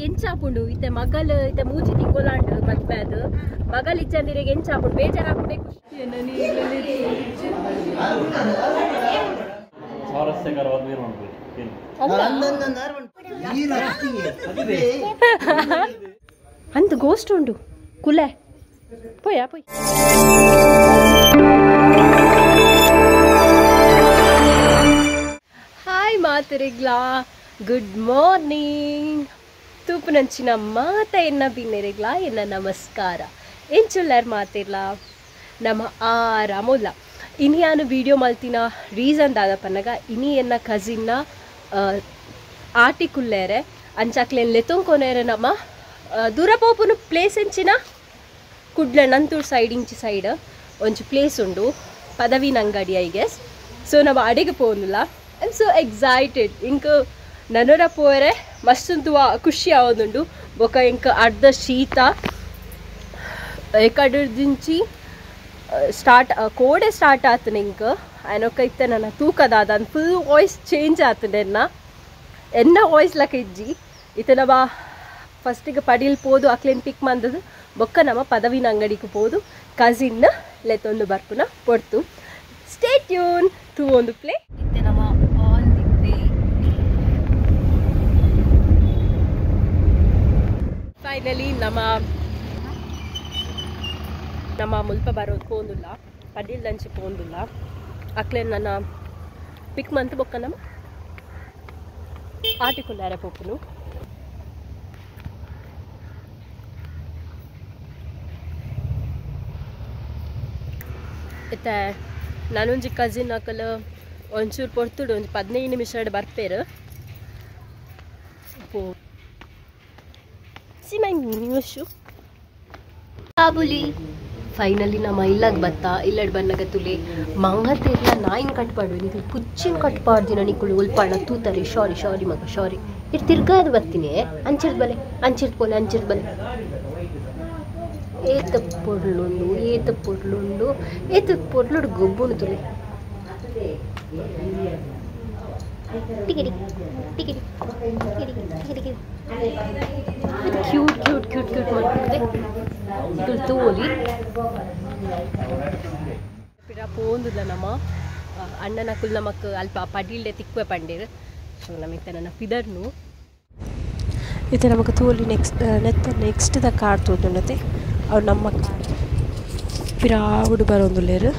ಎಂಚಾಪುಂಡು ಇತ್ತೆ ಮಗಲ್ ಇತ್ತೆ ಮೂಜಿ ತಿಂಗೊಲಾಂಡ್ ಮದ್ಮೆ ಅದು ಮಗಲ್ ಇಜ್ಜಂದಿರೆಗ್ ಎಂಚಾಪುಂಡು ಬೇಜಾರಾಪುಂಡೆ ಸ್ವಾರಸ್ಯಕರವಾದ ಅಂದು ಗೋಸ್ಟ್ ಉಂಡು ಕುಲೆ ಪೋಯಾ ಪೋಯ್. ಹಾಯ್ ಮಾತರಿಗ್ಲಾ, ಗುಡ್ ಮಾರ್ನಿಂಗ್. ತೂಪುನಂಚಿನ ಮಾತ ಎನ್ನ ಬಿನ್ನೆರಿಗ್ಲಾ ಎನ್ನ ನಮಸ್ಕಾರ. ಎಂಚುಲ್ಲಾರ್ ಮಾತಿರ್ಲ ನಮ್ಮ ಆರಾಮುಲ್ಲ. ಇನಿ ಯಾನು ವೀಡಿಯೋ ಮಲ್ತಿನ ರೀಸನ್ ದಾದ ಪನ್ನಗ ಇನಿ ಎನ್ನ ಕಸಿನ್ನ ಆಟಿ ಕುಲ್ಲೇರೆ ಅಂಚಾಕ್ಲೇನ್ ಲೆತ್ತೊಂಕೊನೇರೆ ನಮ್ಮ ದೂರ ಪೋಪುನು ಪ್ಲೇಸ್ ಎಂಚಿನ ಕುಡ್ಲ ನಂತೂರು ಸೈಡ್ ಇಂಚಿ ಸೈಡ್ ಒಂಜಿ ಪ್ಲೇಸ್ ಉಂಡು ಪದವಿನಂಗಡಿ I guess. So ನಮ್ಮ ಅಡಿಗೆ ಪೋನುಲ್ಲ. I am so excited. ಇಂಕ್ ನನೊರ ಪೋರೆ ಮಸ್ತುಂತು ಖುಷಿ ಆವೊಂದುಂಡು. ಬೊಕ ಇಂಕ್ ಅರ್ಧ ಶೀತ ಎಕಡ್ದಿಂಚಿ ಸ್ಟಾರ್ಟ್ ಕೋಡೆ ಸ್ಟಾರ್ಟ್ ಆತನ ಇಂಕ್ ಆಯ್ನೊಕ್ಕ ಇತ್ತೆ ನನ್ನ ತೂಕದಾದ ಫುಲ್ ವಾಯ್ಸ್ ಚೇಂಜ್ ಆತನ ಎನ್ನ ಎನ್ನ ವಾಯ್ಸ್ ಲಕ ಇಜ್ಜಿ. ಇತ್ತೆ ನಮ್ಮ ಫಸ್ಟಿಗೆ ಪಡೀಲ್ ಪೋದು ಅಕ್ಲೇನ್ ಪಿಕ್ ಮಂದದು ಬೊಕ್ಕ ನಮ್ಮ ಪದವಿನ ಅಂಗಡಿಗೆ ಪೋದು ಕಸಿನ್ನ ಲೆತ್ತೊಂದು ಬರ್ಪುನ ಪೊಡ್ತು. ಸ್ಟೇ ಟ್ಯೂನ್ ತೂ ಒಂದು ಪ್ಲೇ. ಇತ್ತೆ ನಮ್ಮ ಆನ್ the way finally ನಮ್ಮ ನಮ್ಮ ಮುಲ್ಪ ಬರೋದು ಪೋಂದುಲ್ಲ ಪಡೀಲ್ ದಂಚಿ ಪೋಂದುಲ್ಲ ಅಕ್ಲೇನ್ ನನ್ನ ಪಿಕ್ ಮಂತ್ ಬೊಕ್ಕ ನಮ್ಮ ಆಟಿಕುಲ್ಲಾರೆ ಪೋಪುನು. ಇತ್ತೆ ನಾನೊಂಜಿ ಕಸಿನ್ ಅಕಲ್ ಒಂಚೂರು ಪೊರ್ತುಡು ಒಂಜಿ 15 ನಿಮಿಷ ಬರ್ಪೇರು. ಕಾಬುಲಿ ಫೈನಲಿ ನಮ್ಮ ಇಲ್ಲಾಗ ಬತ್ತ ಇಲ್ಲಡ್ ಬನ್ನಗ ತುಲೆ ಮಂಗತೆರ್ಲ ನಾಯಿನ್ ಕಟ್ ಪಾಡು ನಿಕುಲು ಪುಚ್ಚಿನ ಕಟ್ ಪಾಡ್ದಿನ ನಿಕುಲು ಉಲ್ಪಾಣ ತೂತಾರೆ. ಶಾರಿ ಶಾರಿ ಮಗ ಶಾರಿ ಇರ್ ತಿರ್ಗಾದ್ ಬತ್ತೀನಿ ಅಂಚಿರ್ದ ಬಲೆ ಅಂಚಿರ್ದ ಪೋಲೆ ಅಂಚಿರ್ದ ಬಲೆ. ಏತ ಪೊರ್ಲುಂಡು ಏತ ಪೊರ್ಲುಂಡು ಏತ ಪೊರ್ಲುಡು ಗೊಬ್ಬುನು ತುಲೆ. ಟಿಕಿಡಿ ಟಿಕಿಡಿ ಟಿಕಿಡಿ ಟಿಕಿಡಿ ಕ್ಯೂಟ್ ಕ್ಯೂಟ್ ಕ್ಯೂಟ್ ಕ್ಯೂಟ್ ಮಾಡ್ತದೆ ಇಕುಲು ತೂವೊಲಿ. ಪಿರ ಪೋಂದುಲ್ಲ ನಮ್ಮ ಅಣ್ಣನ ಕುಲ್ ನಮಕ್ ಅಲ್ಪ ಪಡೀಲ್ಡೆ ತಿಕ್ವೆ ಪಂಡೇರು. ಸೊ ನಮಿತ್ತೆ ನನ್ನ ಪಿದರ್ನು ಇತ್ತೆ ನಮಕ್ ತೂವೊಲಿ. ನೆಕ್ಸ್ಟ್ ನೆತ್ತ ನೆಕ್ಸ್ಟ್ the car ತೋಜುಂಡತೆ ಅವು ನಮ್ಮ ಪಿರಾವುಡು ಬರೋಂದುಲ್ಲೆರ್.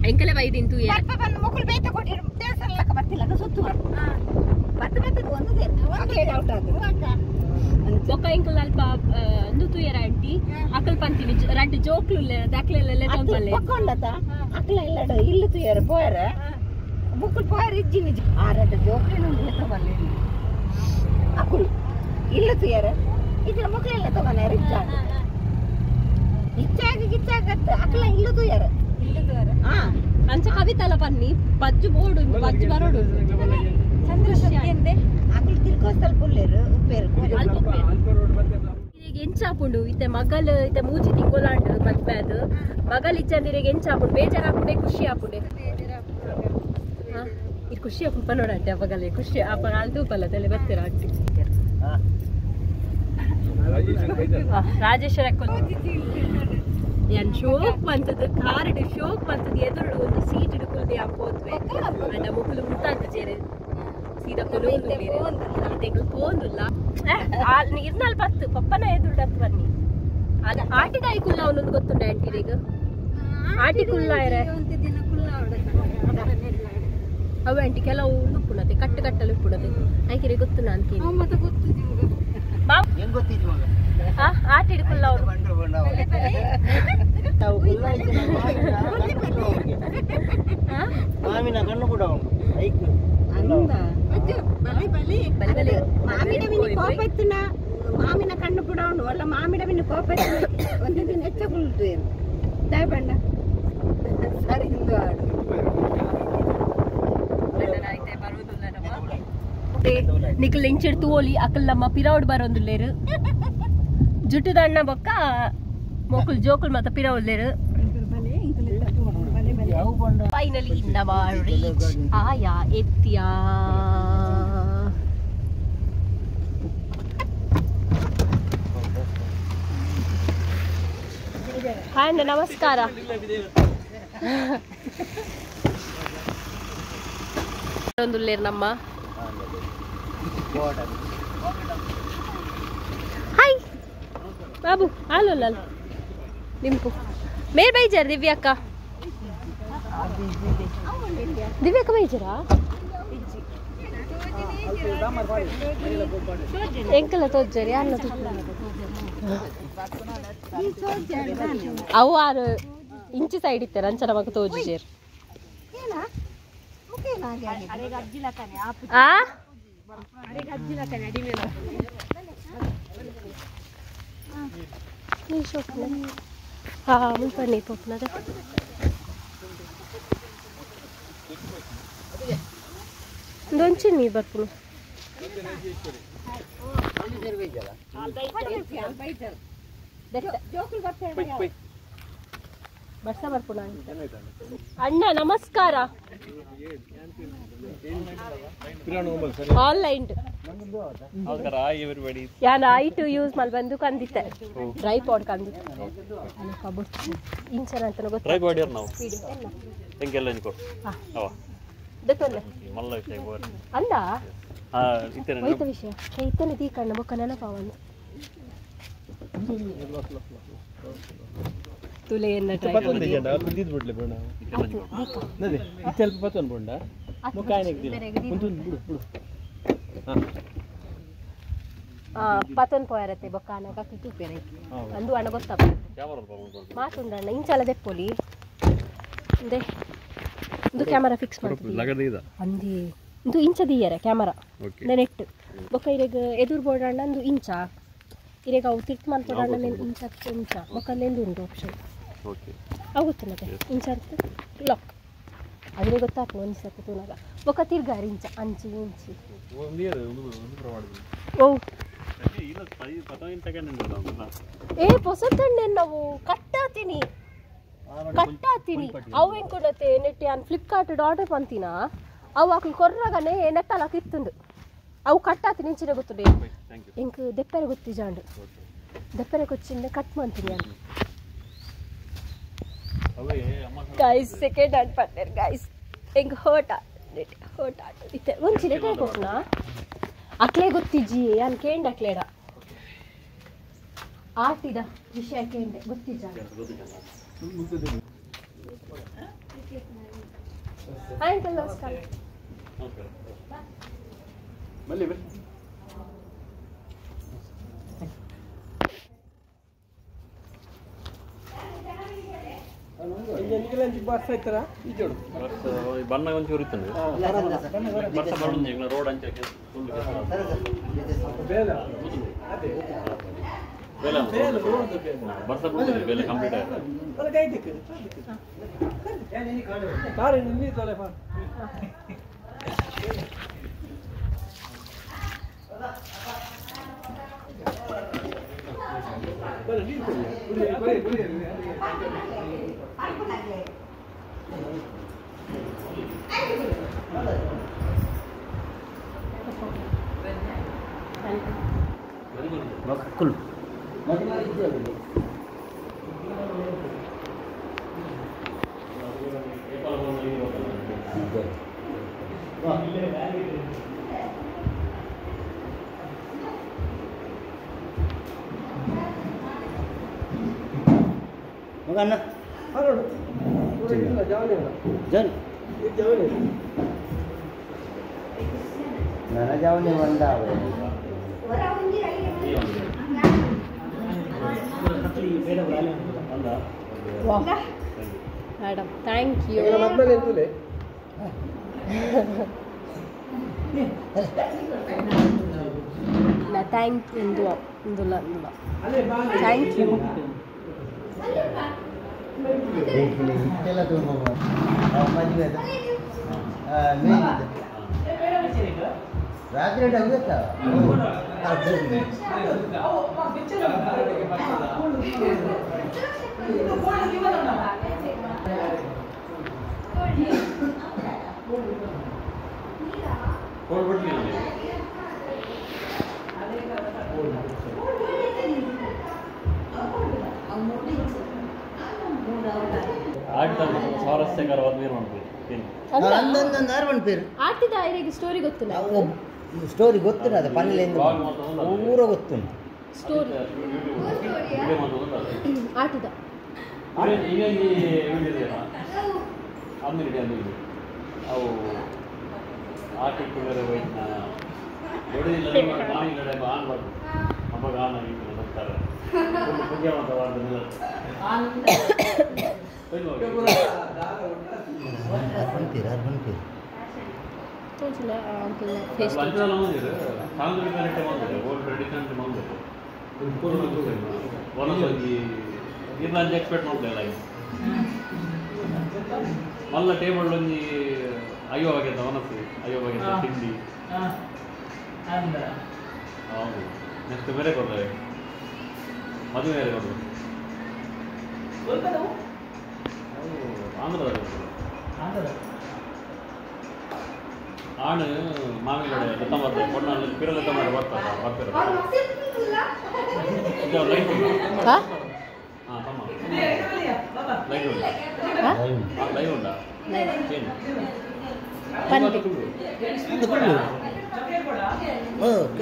ಎಂಕಲೆ ಬೈದಿಂತು ಬೊಕ್ಕ ಎಂಕಲ್ ಅಲ್ಪ ಅಂದು ತೂಯರ ಆಂಟಿ ಅಕಲ್ ಪಂತೀನಿ ರಡ್ಡ್ ಜೋಕ್ಲು ದಾಖಲೆ ಅಕ್ಲ ಇಲ್ಲ ಇಲ್ಲು ತೂಯರ ಪೋಯರ ಬುಕ್ಕುಲ್ ಪೋಯರ ಇಜ್ಜಿನಿ ಆ ರಡ್ಡ್ ಜೋಕ್ಲಿನ ಅಕುಲು ಇಲ್ಲ ತೂಯರ ಇದ್ರ ಮಕ್ಕಳೆಲ್ಲ ತಗೋಣ ರಿಚ್ಚಾಗ ಇಚ್ಚಾಗ ಗಿಚ್ಚಾಗ ಅಕ್ಲ ಇಲ್ಲ ತೂಯರ ಅಂಚ ಕವಿತಲ ಪನ್ನಿ ಪಜ್ಜು ಬೋಡು ಪಜ್ಜು ಬರೋಡು ಚಂದ್ರಶೇಖರ್ ಅಕುಲು ತಿರ್ಕೋಸ್ತಲ್ ಪುಲ್ಲೇರು ಉಪ್ಪೇರು ಈಗ ಎಂಚಾಪುಂಡು ಇತ್ತೆ ಮಗಲ್ ಇತ್ತೆ ಮೂಜಿ ತಿಂಗೊಲಾಂಡ್ ಮದ್ಮೆ ಅದು ಮಗಲ್ ಇಜ್ಜಂದಿರೆಗ್ ಎಂಚಾಪುಂಡು ಬೇಜಾರಾಪುಂಡೆ ಖುಷಿ ಆಪುಂಡೆ. ಇದು ಖುಷಿ ಆಪುಂಡು ಪನ್ನೋಡ ಆಂಟಿ ಅಪಗಲೆ ಖುಷಿ ಅಪ್ಪ ಅಲ್ಲಿ ತೂಪಲ್ಲ ತಲೆ ಬರ್ತೀರ ಆಂಟಿ ರಾಜೇಶ್ವರ ಶೋಕ್ ಬಂತದ್ದು ಕಾರ್ಡ್ ಶೋಕ್ ಬಂತದ್ದು ಎದುರು ಒಂದು ಸೀಟ್ ಹಿಡ್ಕೊಳ್ದೆ ಪೋತ್ವೆ ಅಂಡ ಮುಕುಲು ಉಂಟಾಂತ ಜೇರೆ ಸೀದಾ ಕೊಲೊಂದು ಪೋಂದುಲ್ಲ ಇರ್ನಾಲ್ ಪತ್ತು ಪಪ್ಪನ ಎದುರು ಹತ್ತು ಬನ್ನಿ ಆಟಿದಾಯಿ ಕುಲ್ಲ ಅವನೊಂದು ಗೊತ್ತುಂಡ ಆಂಟಿ ಈಗ ಆಟಿ ಕುಲ್ಲ ಅವು ಆಂಟಿ ಕೆಲವು ಉಪ್ಪುಣತೆ ಕಟ್ಟು ಕಟ್ಟಲು ಉಪ್ಪುಣತೆ ಆಯ್ಕೆ ಗೊತ್ತು ನಾನು ಆಟಿಡ್ ಕುಲ್ಲ ಅವರು ಮಾಮಿನ ಕಣ್ಣು ಕೂಡ ಉಂಟು. ಮಾಮಿನ ಕಣ್ಣು ಕೂಡ ಉಂಡು ಅಲ್ಲ ಮಾಮಿಡ ಮಿನ್ನ ಕೋಪ ಒಂದು ದಿನ ಹೆಚ್ಚ ಕುಲ್ತು ಏನು ದಯಬಣ್ಣ ಸರಿ ನಿಕಲ್ ಎಂಚಿಡ್ ತೂವೊಲಿ ಅಕಲ್ ನಮ್ಮ ಪಿರೌಡ್ ಬರೋಂದುಲ್ಲೇರು. ಜುಟ್ಟುದ ಅಣ್ಣ ಬೊಕ್ಕ ಮೋಕುಲ್ ಜೋಕುಲ್ ಮತ್ತ ಪಿರ ಉಲ್ಲೇರು. ಫೈನಲಿ ನವ ರೀಚ್ ಆಯಾ ಎತ್ತಿಯಾ. ಹಾಯ್ ಅಣ್ಣ, ನಮಸ್ಕಾರ. ಉಲ್ಲೇರು ನಮ್ಮ. ಹಾಯ್ ಬಾಬು, ಹಾಲು ನಿಂಪು ಮೇರ್ ಬೈಜಾರ ದಿವ್ಯಕ್ಕ? ದಿವ್ಯಕ್ಕ ಬೈಜಾರಾ? ಎಂಕಲ ತೋಜಾರಿ ಅನ್ನ ಅವು ಆರು ಇಂಚಿ ಸೈಡ್ ಇತ್ತಾರೆ ಅಂಚ ನಮಕ್ ತೋಜುಜೇರ್. ಆ ಹಾ ಮುಲ್ಪ ನೀ ಪೋಪುನದ ದೊಂಚಿ ನೀರು ಬರ್ಪುನು. ಬರ್ಸ ಬರ್ಪುನ ಅಣ್ಣ ನಮಸ್ಕಾರ. ಆನ್ಲೈನ್ ಯಾನ್ I to use ಮಲ್ ಬಂದು ಕಂದಿತ್ತೆ ಟ್ರೈಪಾಡ್ ಕಂದಿತ್ತೆ ಇಂಚನ ಅಂತ ಗೊತ್ತು. ಟ್ರೈಪಾಡ್ ಇರ್ ನಾವು ಎಂಕೆಲ್ಲ ಇಂಕೋ ಅವ ದೆತ್ತೊಲ್ಲೆ ಮಲ್ಲ ವಿಷಯ ಬೋರ್ ಅಂದ ಆ ಇತ್ತನೆ ಹೋಯ್ತ ವಿಷಯ ಇತ್ತನೆ ದೀಕಣ್ಣ ಬೊಕ್ಕ ನೆನಪಾವಂದು ತುಲೆಯನ್ನ ಪತ್ತೊಂದು ಬಿದ್ದಿದ್ದು ಬಿಡ್ಲೆ ಬೋಣ ನದಿ ಇತ್ತೆಲ್ಪ ಪತ್ತೊಂದು ಬೋಂಡ ಮುಖಾಯನ ಒಂದು ಬಿಡು ಬಿಡು. ಪತ್ತೊಂದು ಪೋಯರತ್ತೆ ಬೊಕ್ಕ ಅನಗ ಕಿಟ್ಟು ಅಂದು ಅಣ್ಣ ಗೊತ್ತಪ್ಪ ಮಾತುಂಡಣ್ಣ ಇಂಚಲ ದೆಪ್ಪೊಲಿ ಅಂದೆ ಒಂದು ಕ್ಯಾಮರಾ ಫಿಕ್ಸ್ ಮಾಡ್ತೀವಿ ಅಂದಿ ಇಂದು ಇಂಚ ದೀಯರ ಕ್ಯಾಮರಾ ನೆಟ್ ಬೊಕ್ಕ ಇರೆಗ್ ಎದುರು ಬೋರ್ಡ್ ಅಂದು ಇಂಚ ಇರೆಗ್ ಅವು ತಿರ್ತು ಮನ್ಪೋಡಣ್ಣ ಇಂಚ ಇಂಚ ಬೊಕ್ಕ ಅಲ್ಲೆಂದು ಉಂಟು ಆಪ್ಷನ್ ಅವು ಗೊತ್ತಿಲ್ಲದೆ ಇಂಚ ಅಂತ ಲಾಕ್ ಅದೇ ಗೊತ್ತಾಗ್ತದೆ ಒಂದು ಸರ್ತಿ ತೂನಾಗ ಬೊಕ್ಕ ತಿರ್ಗಾರಿ ಇಂಚ ಅಂಚಿ ಇಂಚಿ. ಓ ಏ ಪೊಸತಣ್ಣೆ ನಾವು ಕಟ್ಟಾತೀನಿ ಕಟ್ಟಾತೀನಿ ಅವು ಎಂಕೊಡತ್ತೆ ನೆಟ್ ಯಾನ್ ಫ್ಲಿಪ್ಕಾರ್ಟ್ ಆರ್ಡರ್ ಬಂತೀನ ಅವು ಆಕಲು ಕೊರ್ರಾಗನೆ ನೆತ್ತಲಾಕ ಇತ್ತುಂಡು ಅವು ಕಟ್ಟಾತೀನಿ ಇಂಚಿನ ಗೊತ್ತುಂಡು ಎಂಕ್ ದೆಪ್ಪರೆ ಗೊತ್ತಿಜಾಂಡು ದೆಪ್ಪರೆ ಕೊಚ್ಚಿಂದ ಕಟ್ ಮಾಡ್ತೀನಿ ನಾನು. ಗೈಸ್ ಸೆಕೆಂಡ್ ಹ್ಯಾಂಡ್ ಪಡ್ತಾರೆ ಗೈಸ್ ಎಂಕ್ ಹೋಟ ಹೋಟ ಇತ್ತೆ ಒಂಚಿ ರೇಟ್ ಕೊಪ್ಪುನಾ ಅಕ್ಲೆ ಗೊತ್ತಿಜ್ಜಿ ಯಾನ್ ಕೇಂಡ ಅಕ್ಲೇಡ ಆಟಿದ ವಿಷಯ ಕೇಂಡೆ ಗೊತ್ತಿಜ್ಜ. ಹಾಯ್ ಅಂಕಲ್ ನಮಸ್ಕಾರ. ಬನ್ನಿ ಬನ್ನಿ. ಬಣ್ಣ ಒಂಚೂರು ಇತ್ತು ಬರ್ಸ ಬರೋದು ರೋಡ್ ಅಂಚೆ ಬರ್ಸ ಬರೋದು ಬೇಲೆ ಕಂಪ್ಲೀಟ್ ಆಯ್ತು. Madam thank you. Thank you ಇಂದುಲ್ಲ ಇಂದುಲ್ಲ thank you. ರಾತ್ರಿ ಗೊತ್ತಾ ಸ್ವಾರಸ್ಯಕರವಾದ ನೀರು ಮಾಡ್ತೀವಿ. ಆಟಿದ ಐರಿಗೆ ಸ್ಟೋರಿ ಗೊತ್ತಿಲ್ಲ. ಸ್ಟೋರಿ ಗೊತ್ತಿಲ್ಲ, ಅದು ಪನ್ನೆಲೆಯಿಂದ ಪೂರ ಗೊತ್ತುಂಟು ಸ್ಟೋರಿ. ಆಟಿದ ಅವು ಆಟಿ ಎಕ್ಸ್ಪೆಕ್ಟ್ ಮಾಡ್ತಾ ಮಲ್ಲ ಟೇಬಲ್ ಒಂಜಿ ಅಯ್ಯೋ ಬಗೆತ ಒನಸು ಅಯ್ಯೋ ಬಗೆತ ತಿಂಡಿ. ಹೌದು, ನೆಕ್ಸ್ಟ್ ಬೇರೆ ಕೊಡ್ತೇವೆ, ಮದುವೆ ಬೇರೆ ಕೊಡ್ತೇವೆ. ಆಂಧ್ರದ ಆಣು ಮಾಮಿಗಡೆ ಲತ್ತಂಬರ್ತಾರೆ, பொண்ணு பிற லத்தமாரி ಬರ್ತಾರೆ ಬರ್ತಾರೆ. ಲೈಟ್ ಉಂಟು. ಹಾಂ ತಮ್ಮ ಲೈಟ್ ಉಂಟಾ? ಲೈವ್ ಉಂಟಾ?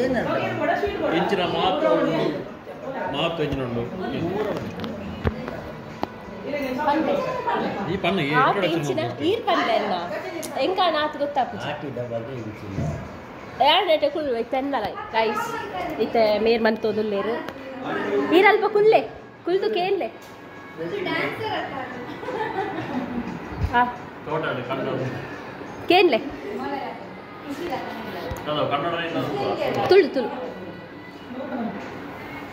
ಏನು ಇಂಚಿನ ಮಾತು ಮಾತು ಇಂಚಿನ ಉಂಟು. ಈ ಪಣ್ಣು ಈರ್ ಪಂಡೆ ಎಂಕಾಣ ಆತು ಗೊತ್ತಾಪುಜಿ ಏಟ ಕುಲ್ಲು ಇತ್ತೆ ಗೈಸ್ ಇತ್ತೆ ಮೇರ್ ಮಂತೋದುಲ್ಲೇರು ಈರಲ್ಪ ಕುಲ್ಲೆ ಕುಲ್ದು ಕೇನ್ಲೆ. ಕೇನ್ಲೆ ತುಳು ತುಳು.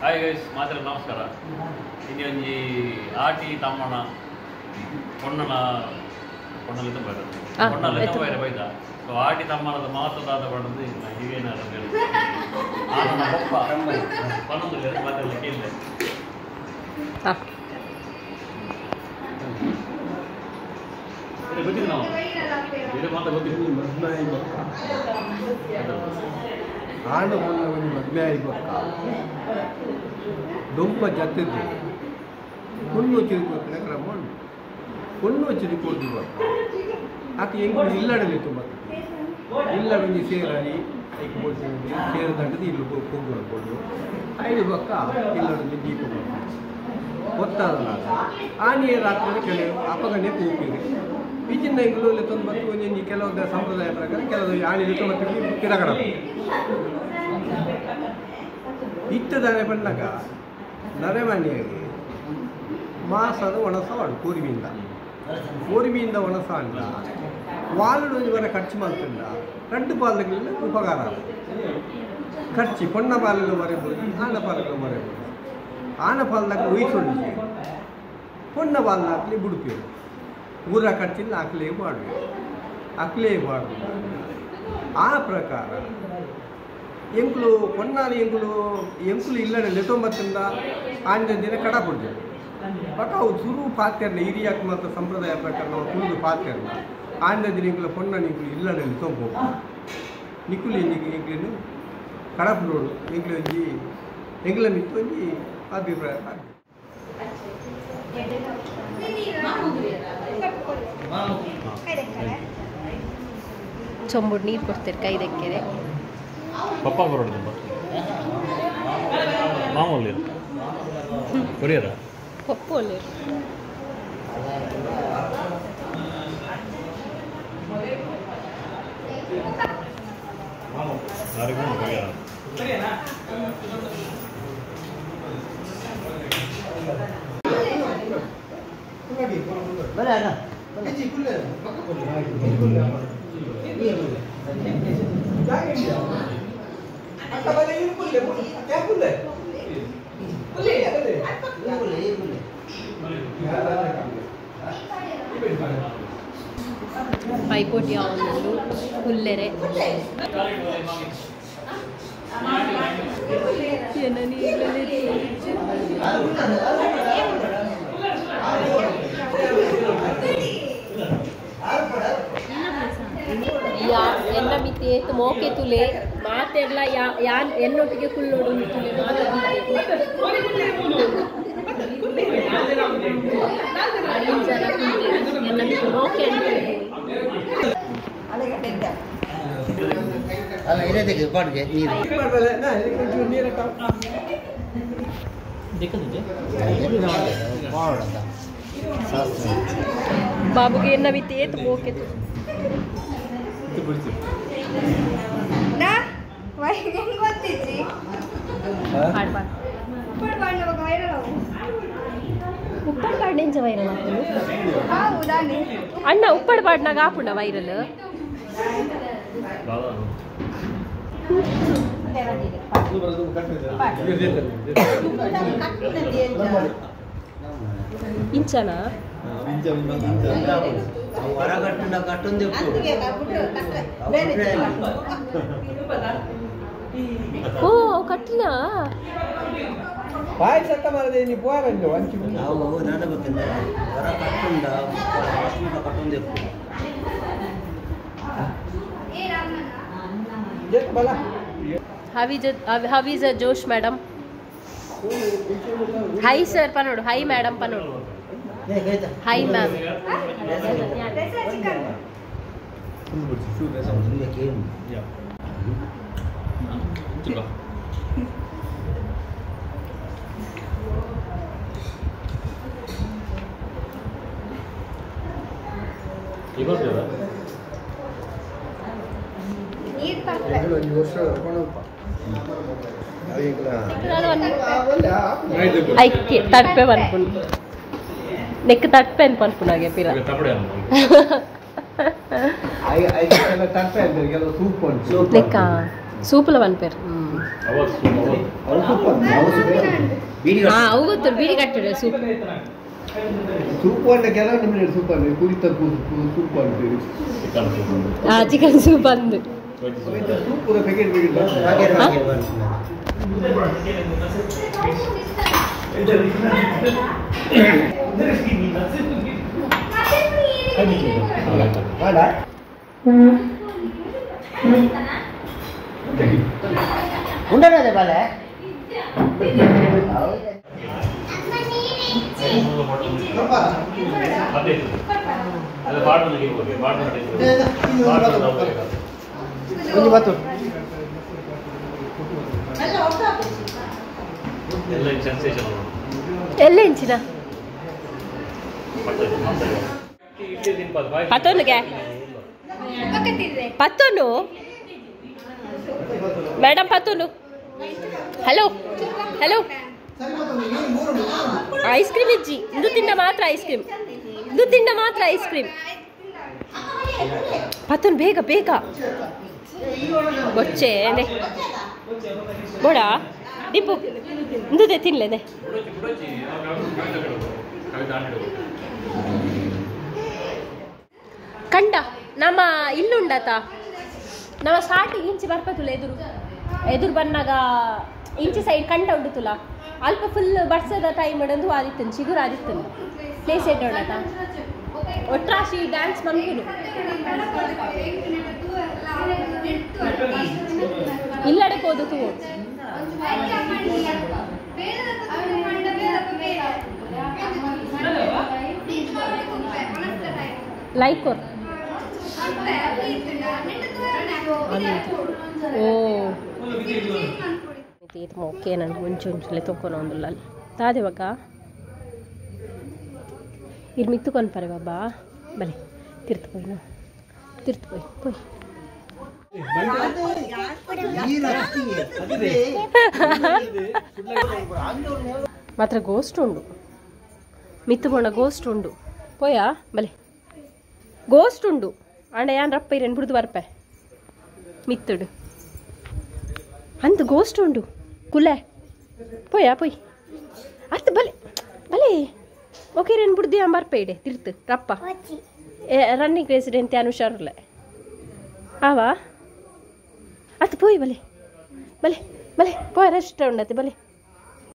ಹಾಯ್ ಗೈಸ್, ಮಾತ್ರ ನಮಸ್ಕಾರ. ಇಲ್ಲಿ ಒಂಜಿ ಆಟಿ ತಮ್ಮನ ಪೊಣ್ಣನ ಪೊಣ್ಣಲ್ಲಿ ತುಂಬ ಪೊಣ್ಣಲ್ಲಿ ತುಂಬ ಬೈದ. ಸೊ ಆಟಿ ತಮ್ಮನದ ಮಹತ್ವದಾದ ಪಣ್ಣದು ಹಿರಿಯನಾದ ಆನನ ಬೊಪ್ಪ ಪನ್ನೊಂದು ಮಾತೆಲ್ಲ ಕೇಳಲೆ. ಗೊತ್ತಿಲ್ಲ ನಾವು ಇದು ಮಾತ್ರ ಗೊತ್ತಿಲ್ಲ. ಮದ್ವೆ ಆಗಿ ಆಂಡ ಮೊನ್ನೆ ಒಂದು ಮದುವೆ ಆಗಿ ಬೊಕ್ಕ ದೊಂಪ ಜತ್ತಿದ್ದು ಹುಣ್ಣು ಚಿರುಕೊತ್ತಿನ ಕ್ರಮ ಉಂಟು. ಹುಣ್ಣು ಚಿರುಕೊದ್ದು ಬೊಕ್ಕ ಆಕೆ ಎಂಕು ಇಲ್ಲಡಲಿ ತುಂಬ ಇಲ್ಲ ಒಂಜಿ ಸೇರಾಡಿ ಐಕ್ ಬೋಡ್ತೀನಿ ಸೇರದಂಡದ ಇಲ್ಲಿ ಪೊಗ್ಗುನ ಕೊಡು ಐದು ಬೊಕ್ಕ ಇಲ್ಲಡಲಿ ದೀಪ ಗೊತ್ತಾದಲ್ಲ ಆನಿಯ ರಾತ್ರಿ ಕೆಲವು ಅಪಗಣೆ ಪೂಪಿದೆ ಈಚಿನ ಎಂಗುಲು ತೊಂದು ಮತ್ತು ಒಂಜೊಂಜಿ ಕೆಲವೊಂದು ಸಂಪ್ರದಾಯ ಪ್ರಕಾರ ಕೆಲವು ಆಣಿ ಮತ್ತು ಕಿರಗಡ ಇತ್ತದಾನೆ ಬಂದಾಗ ನರೆಮನೆಯಾಗಿ ಮಾಸದ ಒಣಸವಾಡು ಕೋರಿಮಿಯಿಂದ ಕೋರಿಮಿಯಿಂದ ಒಣಸ ಅಂಡ ವಾಲುಡು ಒಂಜಿ ವರ ಖರ್ಚು ಮಾಡ್ತಂಡ ರಡ್ಡು ಪಾಲುಗಳಲ್ಲಿ ಉಪಕಾರ ಖರ್ಚಿ ಪೊಣ್ಣ ಪಾಲಲು ಮರೆಬೋದು ಆನ ಪಾಲಲು ಮರೆಬೋದು ಆನ ಪಾಲ್ದಾಗ ಒಯ್ಸೊಂಡು ಪೊಣ್ಣ ಪಾಲ್ದಾಕ್ಲಿ ಬುಡುಪೇರು ಊರ ಖರ್ಚಿನ ಅಕ್ಲೇ ಮಾಡುವೆ ಅಕ್ಲೇ ಮಾಡುವೆ. ಆ ಪ್ರಕಾರ ಎಂಕುಲು ಪೊನ್ನಾಲಿ ಎಂಕುಲು ಎಂಕುಲು ಇಲ್ಲಡೆ ಲೆತೊಂಬತ್ತಿಂದ ಆಂಜ ದಿನ ಕಡ ಕೊಡ್ತೇವೆ. ಬಟ್ ಅವು ಸುರು ಪಾತ್ಯರ್ನ ಹಿರಿಯಾಕ್ ಮತ್ತು ಸಂಪ್ರದಾಯ ಪ್ರಕಾರ ನಾವು ತುಳಿದು ಪಾತ್ಯರ್ನ ಆಂಜ ದಿನ ಎಂಕುಲ ಪೊಣ್ಣ ನಿಂಕುಲು ಇಲ್ಲಡೆ ಲೆತೊಂಬೋ ನಿಕ್ಕುಲು ಎಂಕ್ಲೇನು ಕಡಪುಡೋಡು ಎಂಕ್ಲು ಒಂಜಿ ಎಂಕ್ಲ ಮಿತ್ತು ಒಂಜಿ ಅಭಿಪ್ರಾಯ. ಚೊಂಬುಡು ನೀರು ಕೊಡ್ತಾರೆ ಕೈದಕ್ಕೆರೆ ಪಪ್ಪ ಬರೋಡು ತುಂಬ ಮಾಮೂಲಿ ಕೊರಿಯರ ಪಪ್ಪು ಅಲ್ಲಿ ಪೈಪೋಟಿ ಆವೊಂದುಂಡು ಕುಲ್ಲೆರೆ ಯಾ ಎನ್ನ ಮಿತಿ ಏತ್ ಮೋಕೆ ತುಲೆ ಮಾತೆರ್ಲ ಯಾ ಯಾನ್ ಎನ್ನೊಟ್ಟಿಗೆ ಕುಲ್ಲೋಡು ತುಲೆ ಮಾತ ಐದು ಜನ ಎನ್ನ ಮಿತಿ ಮೋಕೆ ಅಲ್ಲ ಇರದೇ ಪಾಡ್ಗೆ ನೀರು ಬಾಬುಗೆ ಎನ್ನ ಮಿತಿ ಏತ್ ಮೋಕೆ ತುಲೆ ಉಪ್ಪಡ್ ಪಾಡ್ನೆಂಚ ವೈರಲ್ ಆಪುಂಡು ಅಣ್ಣ ಉಪ್ಪಡ್ ಪಾಡ್ನಾಗ ಆಪುಂಡ ವೈರಲ್ ಇಂಚನ ಓ ಕಟ್ಟಿನ ಪಾಯಸ ಮಾಡದೆ ನೀ ಪೋರಲ್ಲ ಒಂಚಿ ನಾವು ದಾದ ಗೊತ್ತಿಲ್ಲ ಹೊರ ಕಟ್ಟುಂಡ ಕಟ್ಟೊಂದು How is Josh madam? Hi sir panodu, hi madam panodu. Hi ma'am. ಐಕ್ಕೆ ತಡ್ಪೆ ಪನ್ಪುಂಡು ನೆಕ್ ತಡ್ಪೆ ಪನ್ಪುನಾಗೆ ಪಿರ ನೆಕ್ಕ ಸೂಪುಲ ಪನ್ಪೇರು ಅವು ಗೊತ್ತು ಬೀಡಿ ಕಟ್ಟಡ ಸೂಪ್ ಸೂಪ್ ಅಂಡ ಕೆಲವು ನಿಮಗೆ ಸೂಪ್ ಅಂದ್ರೆ ಕುರಿತ ಸೂಪ್ ಅಂತೀರಿ ಚಿಕನ್ ಸೂಪ್ ಅಂದು ಸೂಪ್ ಪೂರ ಪ್ಯಾಕೆಟ್ ಪ್ಯಾಕೆಟ್ ಉಂಡನದೆ ಬಾಲೆ ಎಲ್ಲ ಇಂಚಿನ ಪತ್ತೊಂದುಗೆ ಪತ್ತೊಂದು madam ಪತ್ತೊಂದು hello hello ice cream ಇಜ್ಜಿ ಇಂದು ತಿಂಡ ಮಾತ್ರ ಐಸ್ ಕ್ರೀಮ್ ಇಂದು ತಿಂಡ ಮಾತ್ರ ಐಸ್ ಕ್ರೀಮ್ ಪತ್ತೊಂದು ಬೇಗ ಬೇಗ ಬೊಚ್ಚೆ ಬೋಡಾ ಡಿಂಪು ಇಂದುದೆ ತಿನ್ಲೇನೆ ಕಂಡ ನಮ್ಮ ಇಲ್ಲುಂಡತ ನಮ್ಮ ಸ್ಟಾರ್ಟಿಂಗ್ ಇಂಚಿ ಬರ್ಪತುಲ ಎದುರು ಎದುರು ಬನ್ನಾಗ ಇಂಚಿ ಸೈಡ್ ಕಂಡ ಉಂಡುತುಲ ಅಲ್ಪ ಫುಲ್ ಬರ್ಸದ ಟೈಮ್ ಉಂಡು ಆದಿತ್ತನು ಚಿಗುರು ಆದಿತ್ತನು ಪ್ಲೇಸ್ ಎಡ್ಡೋಡತ ಒಟ್ರಾಶಿ ಡ್ಯಾನ್ಸ್ ಮನ್ಕುನು ಇಲ್ಲಡೆ ಹೋದು ತೂ ಲೈಕ್ ಕೊರ್ ಓ ಇದು ಓಕೆ ನಾನು ಮುಂಚೆ ಒಂಚೂಲೆ ತೊಗೊಳೋ ಒಂದುಲ್ಲ ತಾದೆ ಬಗ್ಗ ಇಲ್ಲಿ ಮಿತ್ತುಕೊಂಡು ಪರೆ ಬಾಬಾ ಬಲೆ ತಿರ್ತು ಪೋಯ್ ತಿರ್ತು ಪೋಯ್ ಪೋಯ್ ಮಾತ್ರ ಗೋಸ್ಟ್ ಉಂಡು ಮಿತ್ತು ಬೋಣ ಗೋಸ್ಟ್ ಉಂಡು ಪೋಯಾ ಬಲೆ ಗೋಸ್ಟ್ ಉಂಡು ಅಂಡ ಯಾನ್ ರಪ್ಪ ಇರೇನು ಬಿಡ್ದು ಬರ್ಪೆ ಮಿತ್ತುಡು ಅಂತ ಗೋಸ್ಟ್ ಉಂಡು ಕುಲೆ ಪೋಯಾ ಪೋಯ್ ಅರ್ಥ ಬಲೆ ಬಲೆ ಓಕೆ ರೇನು ಬುಡ್ದಿ ಅಂಬಾರ್ ಪೇಡೆ ತಿರ್ತು ರಪ್ಪ ರನ್ನಿಂಗ್ ರೇಸ್ ಡೆಂತೆ ಹುಷಾರುಲ್ಲ ಆವಾ ಅತ್ ಪೋಯ್ ಬಲೆ ಬಲೆ ಬಲೆ ಪೋಯ್ ರೆಸ್ಟ್ ಉಂಡತೆ ಬಲೆ.